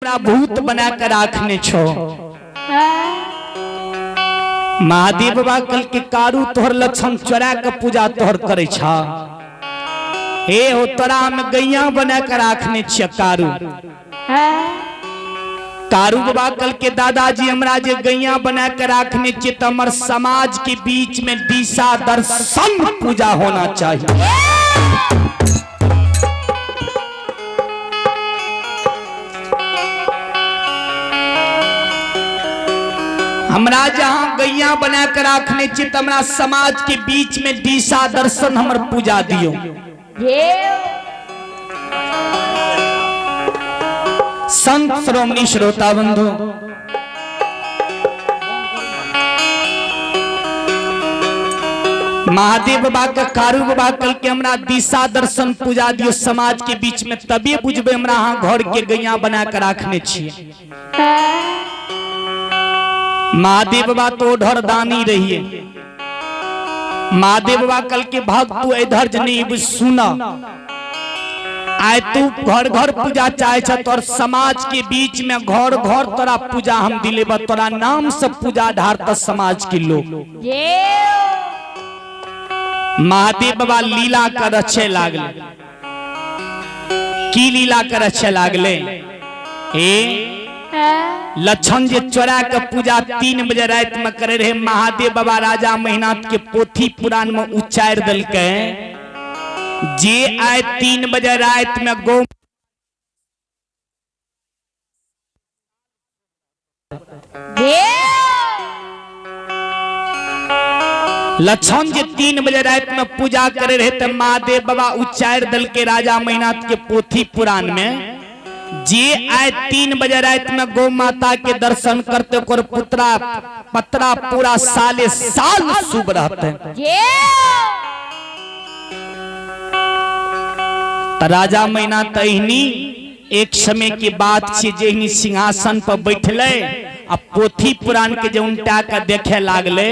हमरा भूत बना के राखने छो। महादेव बाबा कल के कारू तोहर लक्षण चोरा के पूजा तोहर करे छा। हे हो तोरा में गैया बना के राखने छिय कारू। कारू बाबा कल के दादाजी हमरा जे गैया बना के राखने छिय त हमर समाज के बीच में दिशा दर्शन पूजा होना चाहिए। हमरा जहां गैया बना के राखने छी त हमरा समाज के बीच में दिशा दर्शन हमर पूजा दियो। संत श्रोमणी श्रोता बंधु, महादेव बाबा के कारू बाबा कल के हमरा दिशा दर्शन पूजा दियो समाज के बीच में, तभी बुझबे हमरा अहाँ घर के गैया बना के राखने छियै। महादेव बाबा तो ओढ़र दानी रहिए। महादेव बाबा कल के भक्त तू इधर नहीं बुझ सुना, आय तू घर घर पूजा चाहे छ तोर समाज के बीच में घर घर तोरा पूजा हम दिलेब, तोरा नाम से पूजा ढारत समाज के लोग। महादेव बाबा लीला कर रचे लागले। की लीला कर रचे लागले? ए लक्षण जे चोरा के पूजा 3 बजे रात में करे रहे, महादेव बाबा राजा महिनाथ के पोथी पुराण में उच्चार दिलके जे आए 3 बजे रात में गौ लक्षण जे 3 बजे रात में पूजा करे रहे तो महादेव बाबा उच्चार दिलके राजा महिनाथ के पोथी पुराण में जे आए 3 बजे रात में गौ माता के दर्शन करते ओकर पुत्रा पत्रा पूरा साले साल शुभ रहते। त राजा मैना तहिनी एक समय की बात छे जेहनी सिंहासन पर बैठले आ पोथी पुराण के जे उल्टा के देखे लागले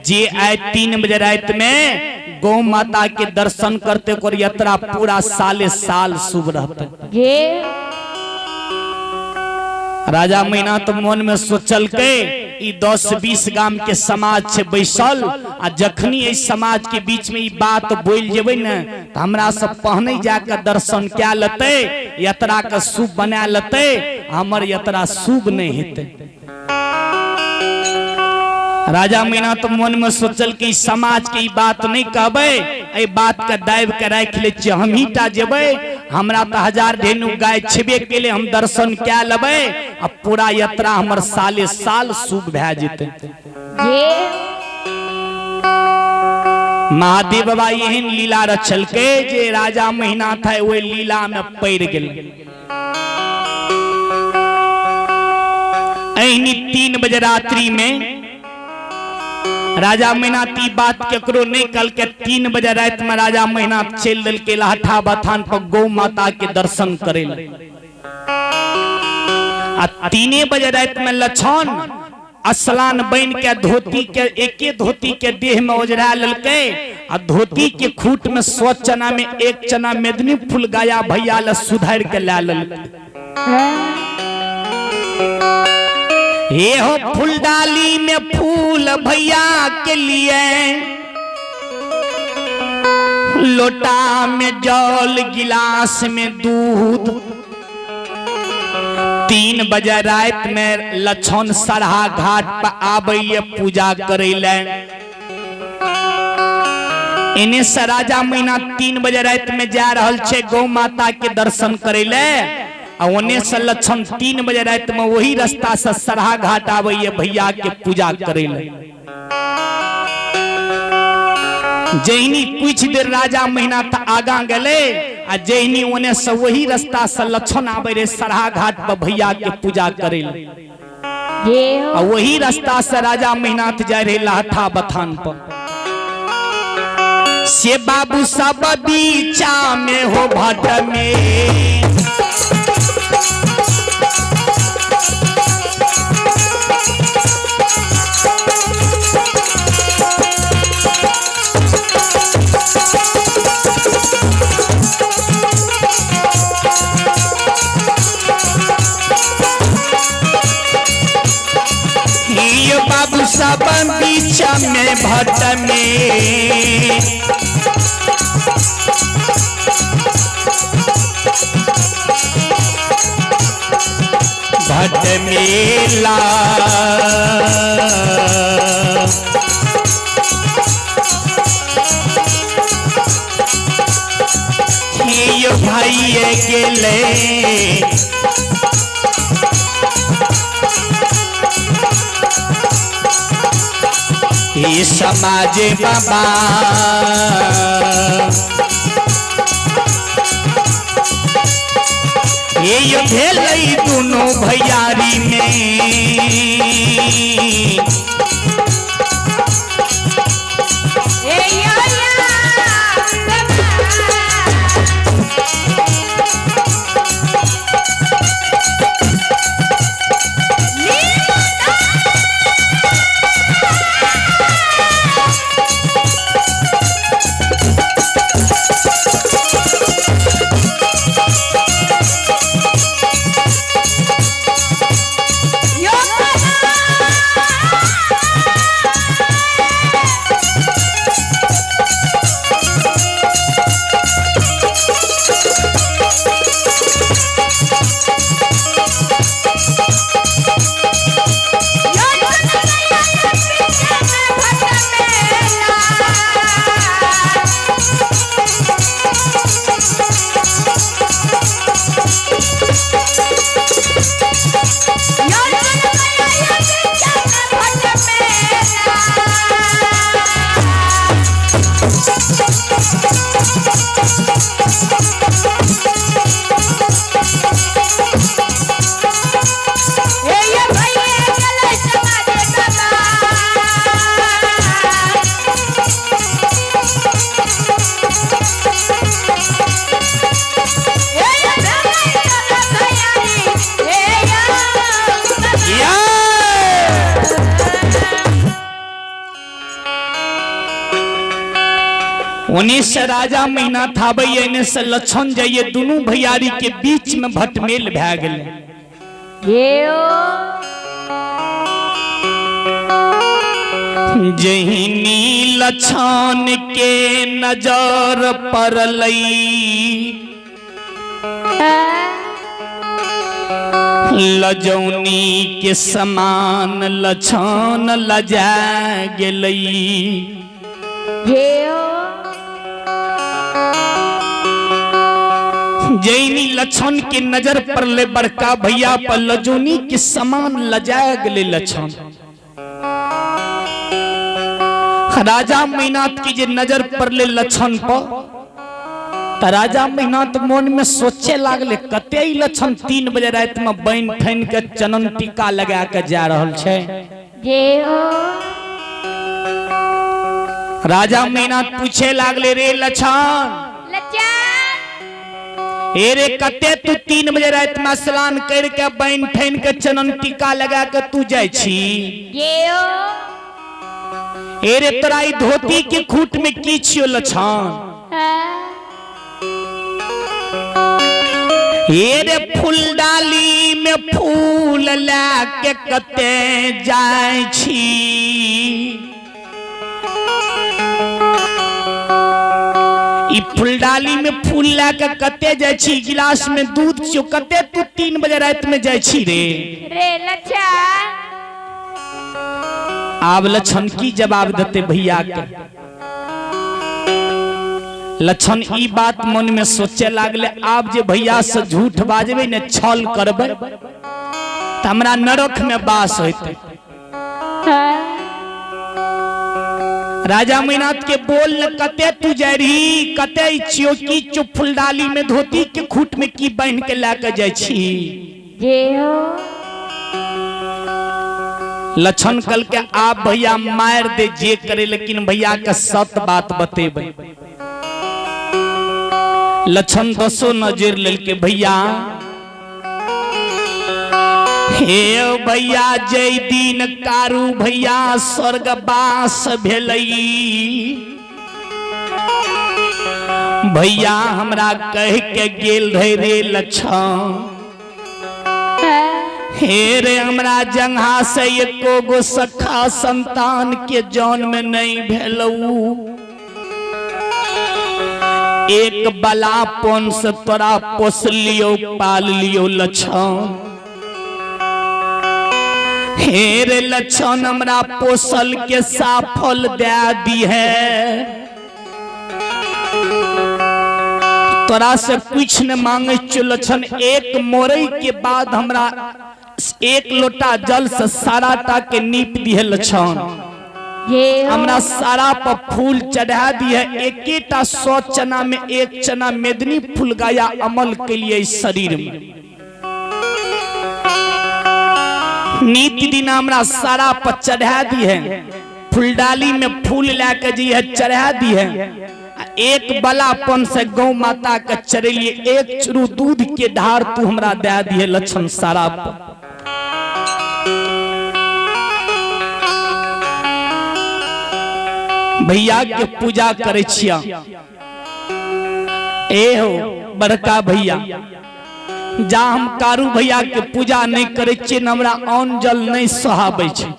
जे आए 3 बजे रात में गौ माता के दर्शन करते ओकर यात्रा पूरा साले साल शुभ रहते। राजा मैना तो मन में सोचल के 10-20 गाम के समाज छे बैसल आ जखनी इस समाज के बीच में ई बात बोल जेबै ने त हमरा सब पहने जाके दर्शन क्या लते, यात्रा के शुभ बना लते, हमर यात्रा शुभ नहीं हेतै। राजा मैना तो मन में सोचल कि समाज के ई बात नहीं कहबै, एहि बात के दाबि के राखि लै छियै, हमही टा जेबै, हमरा तो 1000 धेनु गाय छेबे केले, हम दर्शन क्या लेबै आ पूरा यात्रा हमर साले साल शुभ भए जेतै। महादेव बाबा एहन लीला रचलकै जे राजा महिना था ओहि लीला में पड़ि गेल। एहनी 3 बजे रात्रि में राजा मैनाथ ई बात केकरो नहीं कल के 3 बजे रात में राजा मैनाथ चल दिलके लाठा बथान पर गौ माता के दर्शन करे आ 3 बजे रात में लक्षण असलान बन के धोती के एके धोती के देह में ओझरा ललके आ धोती के खूट में 100 चना में 1 चना मेदनी फूल गाया भैया ल सुधार के ला ललके। ये हो फूलडाली में फूल भैया के लिए, लोटा में जल गिलास में दूध। 3 बजे रात में लक्षण सरहा घाट पर आबैये पूजा करे ले। इन्हें से राजा महीना 3 बजे रात में जा रहल छे गौ माता के दर्शन करे ले आ ओने से लक्षण 3 बजे रात में वही रास्ता से सरहा घाट आबैये भैया के पूजा करे ले। जहिनी कुछ देर राजा महीना त आगा गेले आ जहिनी ओने से वही रास्ता से लक्षण आबे रे सरहा घाट पर भैया के पूजा करे ले आ वही रास्ता से राजा महीनाथ जाय रहे लाठा बथान पर। से बाबू सब बीचा में हो भट में बीच में भट में। भट मेला यो भाई गेले। ई समाज बाबा ये भेलै दुनू भैयारी में। उन्नीस से राजा महीना था एने से लक्षण जाइए दोनों भैयारी के बीच में भटमेल भै गेलै। जहिनी लक्षण के नजर पड़लै लजौनी के समान लक्षण लजा गेलै। जैनी लक्षण के नजर पड़ले बड़का भैया पर लजौनी के समान लजा गेलै लक्षण। राजा मैनाथ की जे नजर पड़ले लक्षण पर त राजा मैनाथ मन में सोचे लागले कते लक्षण 3 बजे रात में बन ठन के चनन टीका लगा के जा रहल छै। राजा मैनाथ पूछे लागले रे लक्षण ए रे कते तू 3 बजे रात में स्नान करके बन ठन के चनन टीका लगा के तू जाय छी। ए रे तोरा ई धोती के खूट में की छियो लक्षण। ए रे फूलडाली में फूल ला के कते जाय छी। ई फूलडाली में फूल ला के कते जाय छी, गिलास में दूध छियो, कते तू 3 बजे रात में जाय छी रे। रे लक्षण आब लक्षण की जवाब देते भैया के। लक्षण ई बात मन में सोचे लागले आब जे भैया से झूठ बाजबे ने छल करबे त हमरा नरक में वास होते। राजा मैनाथ के बोल न कते तू जाय रही कते छियो की चुप फुलडाली में धोती के खूट में की बांध के ला के जाय छी। लक्षण कल के आप भैया मार दे जे करे लेकिन भैया के सत बात बतेबे। लक्षण दसो नजर ललके भैया हे भैया जय दिन कारू भैया स्वर्गवास भेलई भैया हमरा कह के गेल रहे रे लक्षण हे रे हमरा जंघा से एको गो सखा संतान के जन्म नहीं भेलौ। एक बलापन से तोरा पोस लियो पाल लियो लक्षण। हे रे लक्षण हमरा पोसल के साफल दे दी है। तोरा से कुछ न मांगे छो लक्षण, एक मोरई के बाद हमरा एक लोटा जल से सारा टा के नीप दी है लक्षण। हमरा सारा पर फूल चढ़ा दी है। एकेटा 100 चना में एक चना मेदनी फूल गया अमल के लिए इस शरीर में। नीति दिन हमरा सारा पर चढ़ा दी है। फूलडाली में फूल लाके जी है चढ़ा दी है। एक बलापन से गौ माता के चढ़ेलिए एक चुरू दूध के धार तू हमरा दे दी है लक्षण सारा पर। भैया के पूजा करे छिया। ए हो बड़का भैया, जा हम कारू भैया के पूजा नहीं करे छियै न हमरा अन्न जल नहीं सोहाबै छै।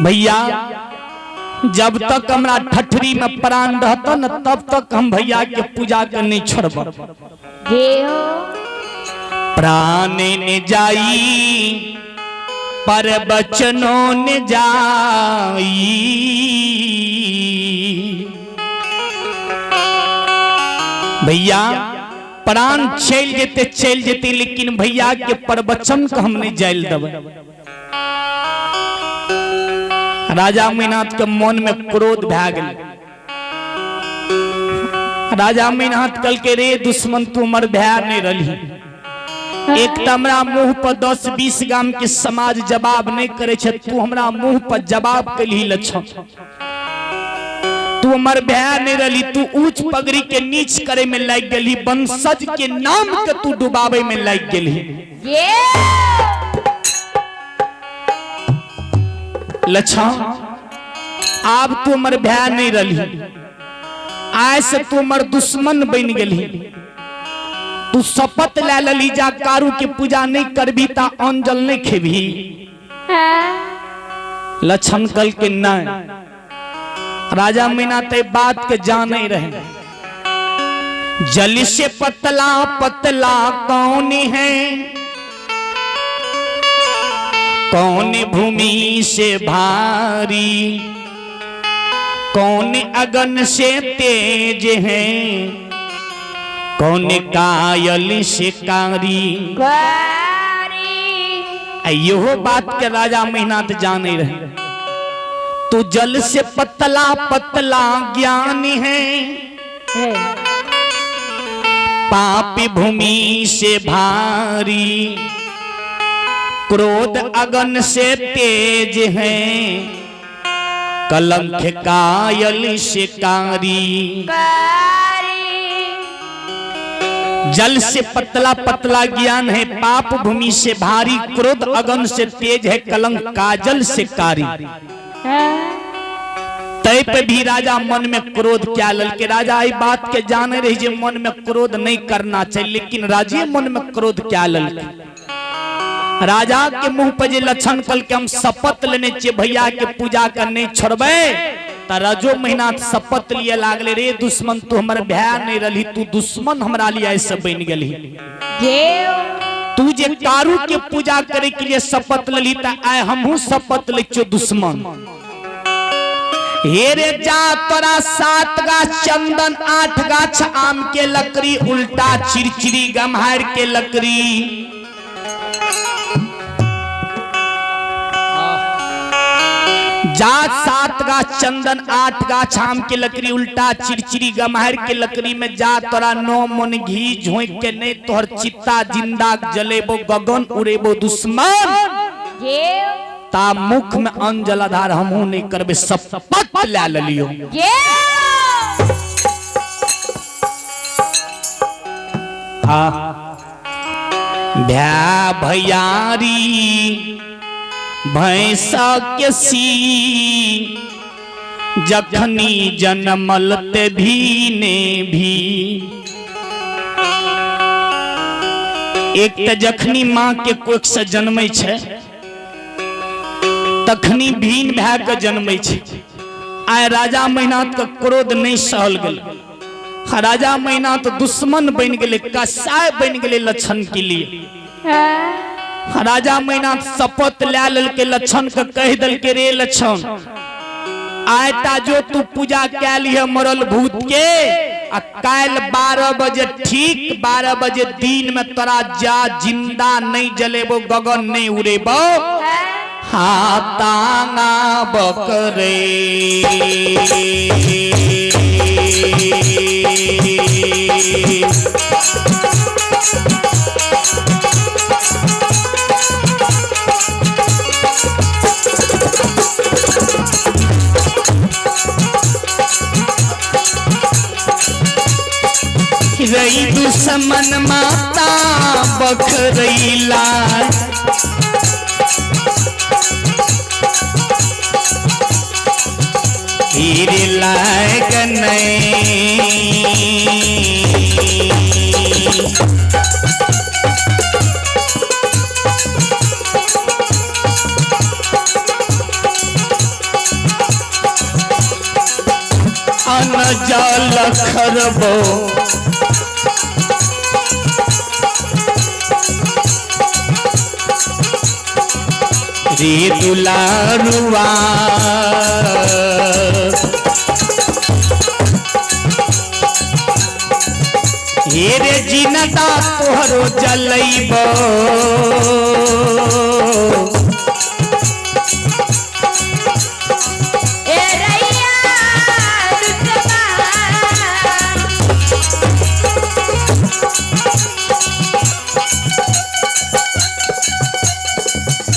भैया जब तक हमरा ठठरी में प्राण रहत न तब तक हम भैया के पूजा के नहीं छोड़ब। प्राण ने जाई पर बचनों ने जाई, भैया प्राण चल जेते चल जेते, लेकिन भैया के प्रवचन के हम नहीं जाइल देबै। राजा मैनाथ के मन में क्रोध भए गेल। राजा मैनाथ कहलकै रे दुश्मन तू हमर भाय नहीं रही। एक त हमरा मुंह पर 10-20 गाम के समाज जवाब नहीं करे छे, तू हमरा मुंह पर जवाब कलही लक्षण। तू हमर भाय नहीं रही, तू ऊंच पगड़ी के नीच करे में लाग गेली, वंशज के नाम के तू डुबावे में लाग गेली। लक्षण आब तू हमर भाय नहीं रही, आय से तू हमर दुश्मन बन गेली। तू शपथ ले लली जा कारू के पूजा नहीं करबी ता अन्न जल नहीं खेबी। लक्षण कल के नहीं। राजा मीना ते बात के जान नहीं रहे। जल से पतला पतला कौन है, कौन भूमि से भारी, कौन अगन से तेज है, कौन कायल शिकारी। यो बात के राजा मेहनाथ जाने रहे। तो जल से पतला पतला ज्ञान है, पापी भूमि से भारी, क्रोध अगन से तेज है, कलंक कायल शिकारी। जल से पतला पतला ज्ञान है, पाप भूमि से भारी, क्रोध अगन से तेज है, कलंक काजल से कारी। तय पे भी राजा मन में क्रोध क्या ललके। राजा आई बात के जाने रही जे मन में क्रोध नहीं करना चाहिए, लेकिन राजे मन में क्रोध क्या ललके। राजा के मुंह पर जे लक्षण कल के हम शपथ लेने छे भैया के पूजा कर नहीं छोड़बे, त रजो महीना शपथ लिए लागले रे दुश्मन तू हमर भाय नहीं रही, तू दुश्मन हमरा लिए ऐसे बन गेली। तू जे कारू के पूजा करे के लिए शपथ लली त आय हमहू शपथ लै छियो दुश्मन। हे रे जा तोरा 7 गाछ चंदन 8 गाछ आम के लकड़ी, उल्टा चिरचिरी गम्हार के लकड़ी। जा 7 गाछ चंदन 8 गाछ आम के लकड़ी, उल्टा चिरचिरी गम्हार के लकड़ी में जा तोरा 9 मन घी झोंक के नहीं तोहर चित्ता जिंदा जलेबो गगन उड़ेबो दुश्मन। ता मुख में अन्न जलाधार हमहू नहीं करबे, शपथ ले लियो। भ्या भैयारी भैंसा के सी, जखनी जनमल ते भी ने भी। एक तऽ जखनी माँ के कोख से जन्मै छै तखनी भीन भए के जन्मै छै। आइ राजा महिनाथ के क्रोध नहीं सहल गेल। राजा महिनाथ दुश्मन बनि गेलै, कसाई बनि गेलै लक्षण के लिए। राजा महिनाथ शपथ लए लेलकै, लक्षण के कहि देलकै, रे लक्षण, आइ ता जो तू पूजा कए लिह मरल भूत के, आ काल्हि 12 बजे ठीक 12 बजे दिन में तोरा जा जिंदा नहीं जलेबो, गगन नहीं उड़ेबो, हा तांगा बकरे। रई दुश्मन माता बखरैला, हीर लायक नहीं। अनजल खरबो रे दुलारुआ, हे रे जिनता तोहरो जलैबो, ए रैया दुश्मन।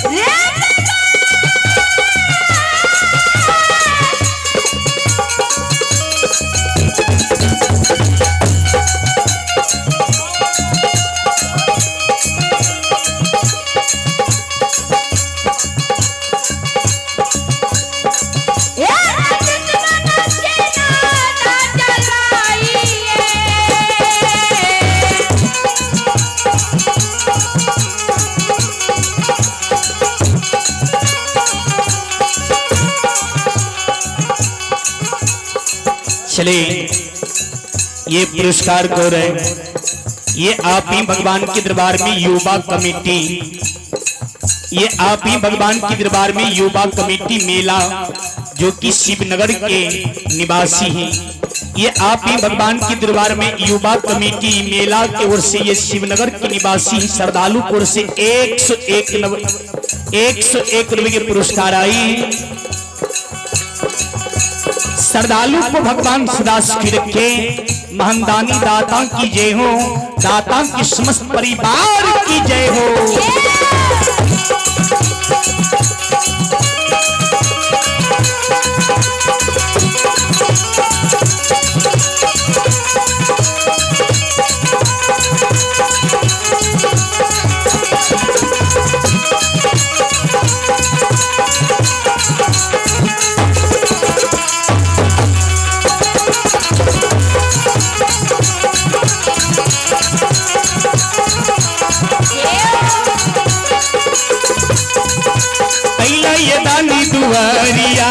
रे ए दुश्मन के नादा जलाइए। चलिए ये पुरस्कार को रहे, ये आप ही भगवान के दरबार में युवा कमेटी, ये आप ही भगवान के दरबार में युवा कमेटी मेला जो कि शिवनगर के निवासी हैं, ये आप ही भगवान के दरबार में युवा कमेटी मेला की ओर से ये शिवनगर के निवासी श्रद्धालु की ओर से 101 रुपए के पुरस्कार आई। श्रद्धालु को भगवान सदा सुखी रखे, महनदानी दाता की जय हो, दाता के समस्त परिवार की जय हो। अइला ये दानी दुआरिया,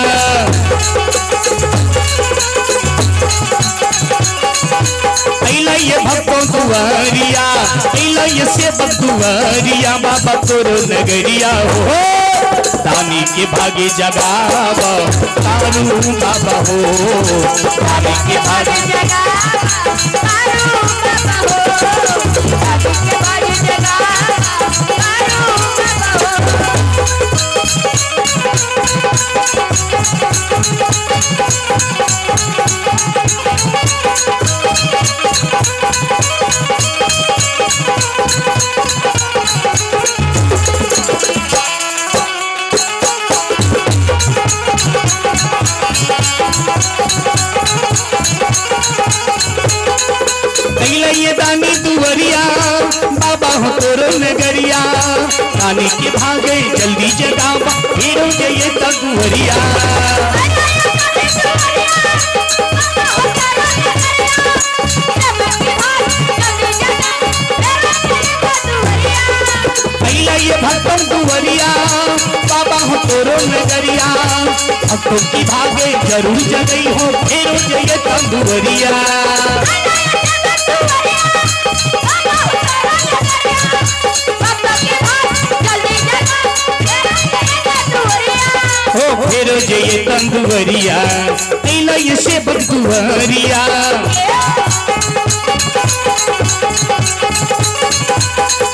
अइला ये भक्तों दुआरिया, अइला ये सेवक दुआरिया, बाबा तोरो नगरिया हो, दानी के भागे जगावा तारू बाबा हो, दानी के भागे अइला ये दानी दुआरिया, बाबा हो तोरो नगरिया, दानी के भागे जल्दी जगावा, फिर जइए तगुहरिया। Thank you. तोरो नगरिया, भक्तों की भागे जरूर जगई हो फेरो जय तंदुवरिया। हो फेरो जय तंदुवरिया, ऐला से बंदुवरिया।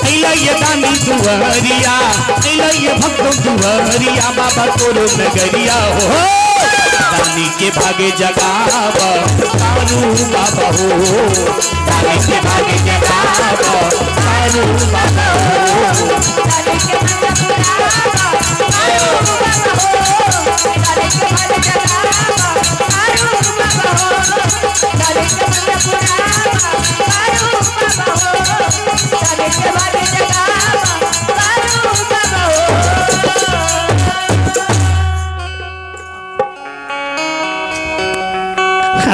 ऐला ये दानी दुआरिया, ऐला ये भक्तों दुआरिया, बाबा तोरो नगरिया हो। दानी के भागे जगाव तारू बाबा हो, दानी के भागे जगाव तारू बाबा हो।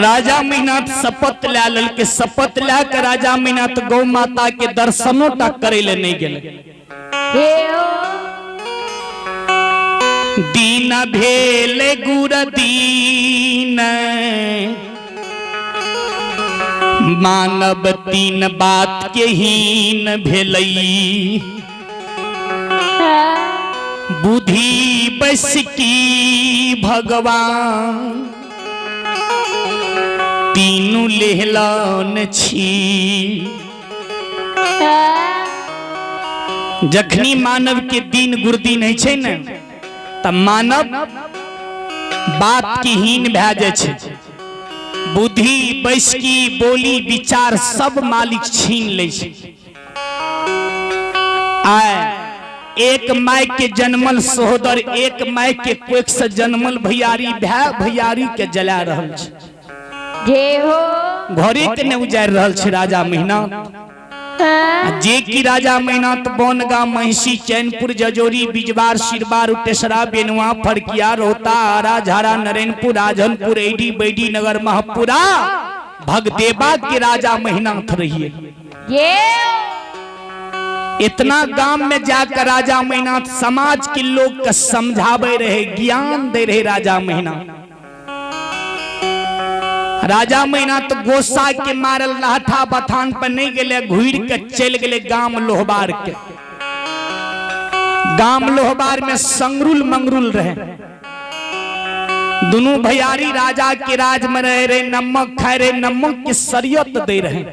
राजा मीनाथ शपथ लै ललके, शपथ लै के राजा मीनाथ गौ माता के दर्शनों तक करे ले नहीं गेले। दीन भेल गुर दीन, मानव तीन बात के हीन भेलई, बुद्धि बस की भगवान तीनू लेहलन छी। जखनी मानव के दीन गुरदीन है छै ने त मानव बात की हीन भए जाइ छै, बुद्धि बैसकी बोली विचार सब मालिक छीन लै छै। आय एक my के जन्मल सहोदर, एक my के कोख से जन्मल भैयारी भाय भैयारी के जला रहल छै, घरे के ने उजारि रहल छै राजा महीना। जे की राजा महीना तो बनगांव महिषी चैनपुर जजोरी बिजवार सिरबार उटेसरा बेनुआ फरकिया रोहता आरा झारा नरेनपुर राजनपुर एडी बैडी नगर महपुरा भगदेवा के राजा महीनाथ रहिए। इतना गांव में जाकर राजा महीनाथ समाज के लोग के समझावे रहे, ज्ञान दे रहे राजा महीनाथ। राजा महीना तो गोसा के मारल लाठा बथान पर नहीं गेले, घूर के चल गेले गांव लोहबार के। गांव लोहबार में संगरुल मंगरुल रहे, दोनों भैयारी राजा के राज में रहे रहे, नमक खाए रहे, नमक के शरीयत दे रहे।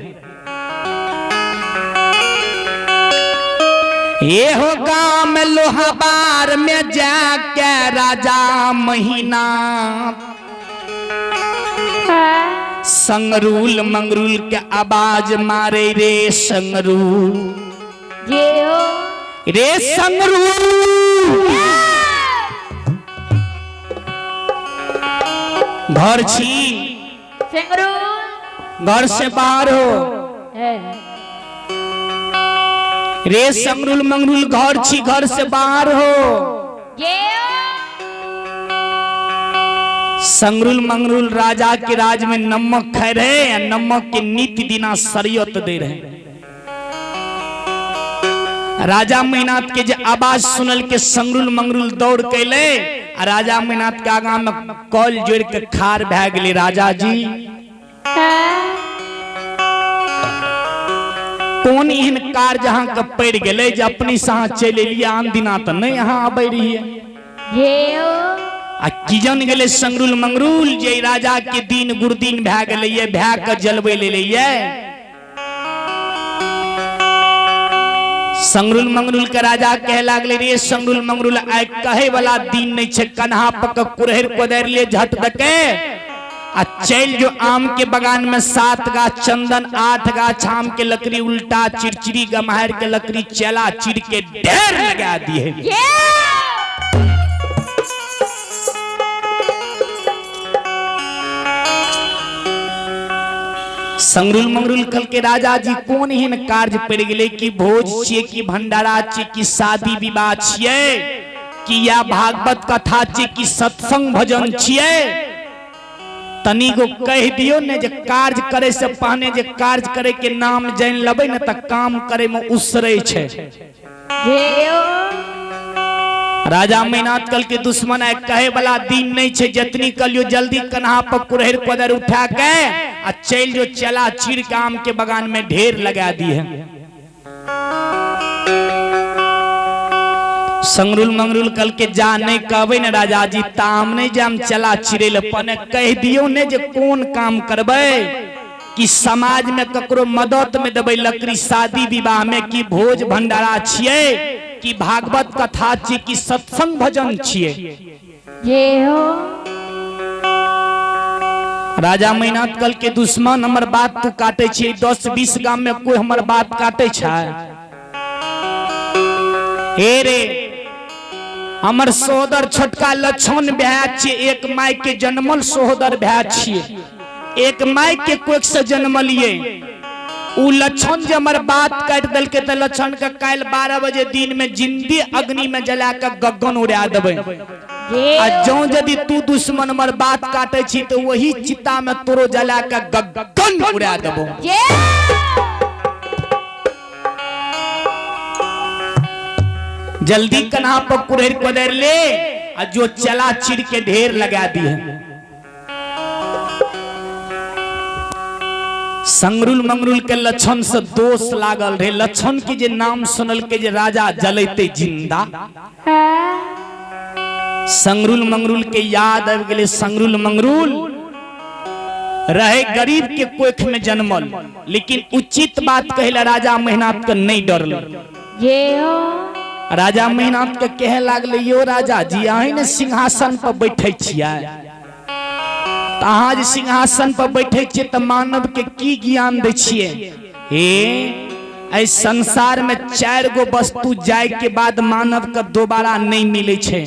ये हो गांव लोहबार में जाके राजा महीना संगरूल मंगरूल के आवाज मारे रे संगरूल रे संगरूल। घर छी घर से बाहर हो रे संगरूल मंगरूल, घर छी घर से बाहर हो। संगरुल मंगरुल राजा के राज में नमक खाए रहे, नमक के नित्य दिना शरीयत दे रहे। राजा मैनाथ के जे आवाज सुनल के संगरुल मंगरुल दौड़ कैले, आ राजा मैनाथ के आगा में कॉल जोड़ के खार भए गेले। राजा जी कौन एहन कार्य अहाँ के पड़ि गेलै जे अपने से अहाँ चलि एलियै, आन दिना तऽ नहि अहाँ आबै रहियै। आ किजन गेलै संगरुल मंगरुल जे राजा के दिन गुरदीन भए गेलै, भए के जलबै लेलै। संगरुल मंगरुल के राजा कहे लागले रे संगरुल मंगरुल, आइ कहे वाला दिन नहीं छे, कन्हा पक कुरहर कोदारि ले झट दके आ चल जो आम के बगान में 7 गाछ चंदन 8 गाछ आम के लकड़ी उल्टा चिड़चिड़ी गम्हार के लकड़ी चला चिड़ के ढेर लगा दिए। संगरुल मंगरुल कल के राजा जी कौन एहन कार्य पड़ गेलै कि भोज छियै कि भंडारा छियै कि शादी विवाह छियै कि या भागवत कथा छियै कि सत्संग भजन छियै, तनी गो कह दियो ने जे कार्य करे से पहने जे कार्य करे के नाम जान लेबै ने त काम करे में उसरे छै। राजा मैनाथ कल के दुश्मन आइ कहे वाला दिन नहीं छे, जतनी कलियो जल्दी कन्हा पर कुरहर कोदर उठा के आ चल जो चला चीर के आम के बगान में ढेर लगा दी है। संगरुल मंगरुल कल के जा नहीं कहबे ने राजा जी ताम नहीं जाम चला चिरे ले पने कह दियो ने जे कोन काम करबै कि समाज में ककरो मदद में देबै लकड़ी शादी विवाह में कि भोज भंडारा छियै कि भागवत कथा छियै कि सत्संग भजन छियै। ये हो राजा मैनाथ कल के दुश्मन हमर बात तू काटे छियै, 10-20 गाम में कोई हमर बात काटे छै? हे रे हमर सोदर छोटका लक्षण भाय छियै, एक माय के जन्मल सोदर भाय छियै, एक माय के कोख से जन्मलिए। उ लक्षण जे हमर बात काटि देलकै तऽ लक्षण के काल्हि 12 बजे दिन में जिंदी अग्नि में जला के गगन उड़ा देबै। आ जौं यदि तू दुश्मन हमर बात काटे छी तो वही चिता में तोरो जला के गगन उड़ा देबो। जल्दी कन्हा पर कुरहर कोदर ले आ जो चला चीर के ढेर लगा दी है। संगरुल मंगरुल के लक्षण से दोष लागल रहे, लक्षण के जे नाम सुनल के जे राजा जलते जिंदा। संगरुल मंगरुल के याद आबि गेलै। संगरुल मंगरुल रहे गरीब के कोख में जन्मल, लेकिन उचित बात कहला राजा मेहनाथ के नहीं डरल। राजा मेहनाथ के कहे लागले, यो राजा जी अहीं ने सिंहासन पर बैठे छियै, अहाँ जे सिंहासन पर बैठे छियै तऽ मानव के की ज्ञान दै छियै? हे एहि संसार में 4 गो वस्तु जाय के बाद मानव के दोबारा नहीं मिले छै।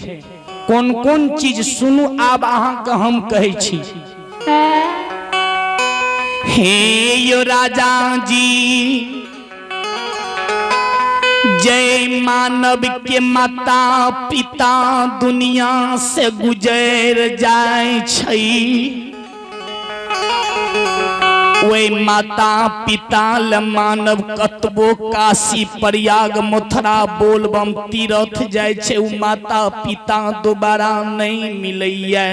कोन कोन चीज सुनू आब अहाँ के हम कहै छी। हे यो राजा जी जय मानव के माता पिता दुनिया से गुजर जाय छै, ओहि माता पिता ल मानव कतबो काशी प्रयाग मथुरा बोलबम तीर्थ जाय छै, उ माता पिता दोबारा नहीं मिलैया।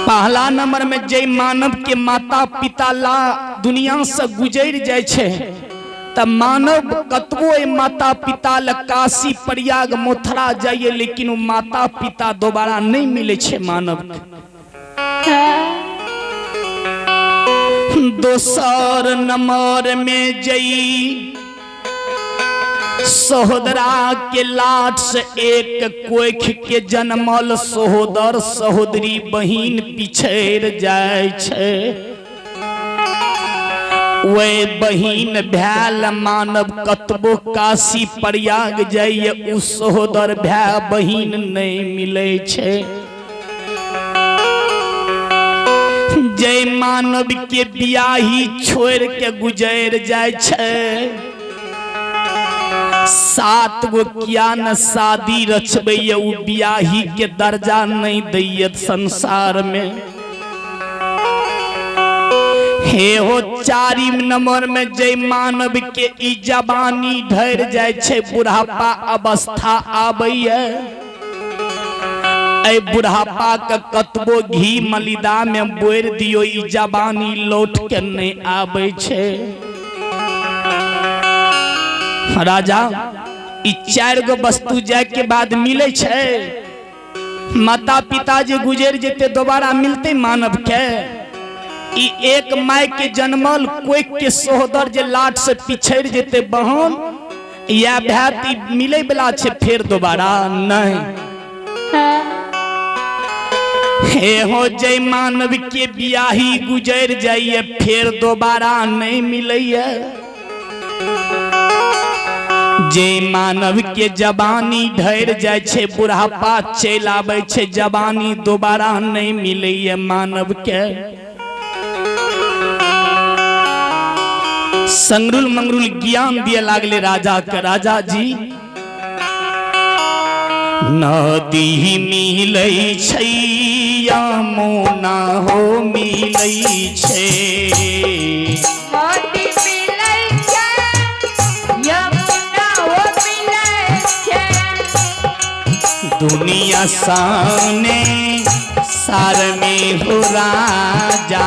पहला नंबर में जय मानव के माता पिता ला दुनिया से गुजर जाय छै त मानव कतबो माता पिता ल काशी प्रयाग मथुरा जाइए, लेकिन वो माता पिता दोबारा नहीं मिले छै मानव के। दोसर नंबर में जई सहोदरा के लाट से एक कोख के जन्मल सहोदर सहोदरी बहिन पिछड़ जाय छै, वे बहिन भैल मानव कतबो काशी प्रयाग जाइए उ सहोदर भाय बहिन नहीं मिले छै। जय मानव के बियाही छोड़ के गुजर जाय छै, 7 गो किया न शादी रचबैया उ बियाही के दर्जा नहीं दैयत संसार में। हे हो 4 नंबर में जय मानव के ई जवानी ढर जाय छै, बुढ़ापा अवस्था आबैया, ऐ बुढ़ापा के कतबो घी मलिदा में बोर दियो ई जवानी लौट के नहीं आबै छै। राजा ई 4 गो वस्तु जाय के बाद मिले छै, माता पिता जे गुजर जेते दोबारा मिलते मानव के। ई एक माय के जन्मल कोख के सोहदर जे लाट से पिछड़ जेते बहन या भाई मिले वाला छै फेर दोबारा नहीं। हे हो जय मानव के बियाही गुजर जाइए फेर दोबारा नहीं मिलैया। जे मानव के जवानी ढर जाय छै, बुढ़ापा चलि आबै छै, जवानी दोबारा नहीं मिलैया मानव के। संगरुल मंगरुल ज्ञान दिए लागले राजा के, राजा जी नदी मिलै छै यमुना हो मिलै छै, नदी मिलै छै यमुना दुनिया साने सार में हो राजा।